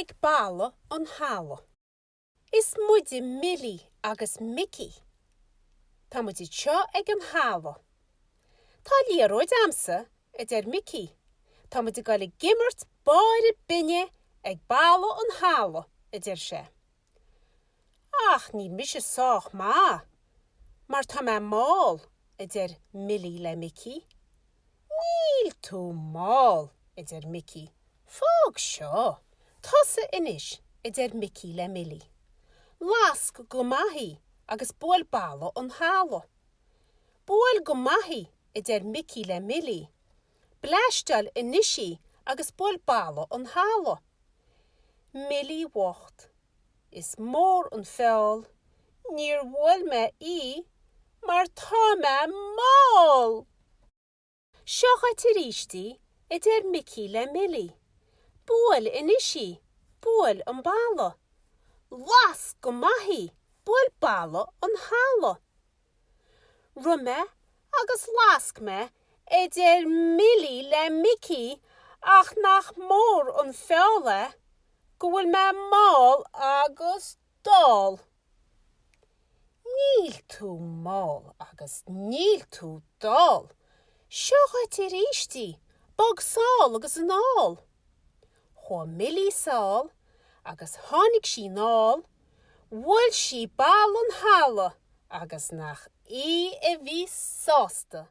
Ag balla an halla. Is muide Milly agus Micí. Tá muid anseo ag an halla. Tá liathróid a'msa, a deir Micí. Tá muid ag dul ag imirt báire binne ag balla an halla, a deir sé. Ach níl mise sách maith, mar tá mé mall, a deir Milly le Micí. Níl tú mall, a deir Micí. Fág seo. Tosaigh anois, a deir Micí le Milly. Lasc go maith í agus buail balla an halla. Buail go maith í, a deir Micí le Milly. Bleaisteáil anois í agus buail balla an halla. Milly bhocht, is mór an feall, níor bhuail mé í mar tá mé mall! Seo dhuit arís í, a deir Micí le Milly. Buail anois í, buail an balla. Lasc go maith í, buail balla an halla. Rith mé agus lasc mé, a deir Milly le Micí ach nach mór an feall é go bhfuil mé mall agus dall. Níl tú mall agus níl tú dall. Seo dhuit arís í, bog sall agus anall. Chuaigh Milly sall agus tháinig sí anall, bhuail sí balla an halla agus nach í a bhí sásta.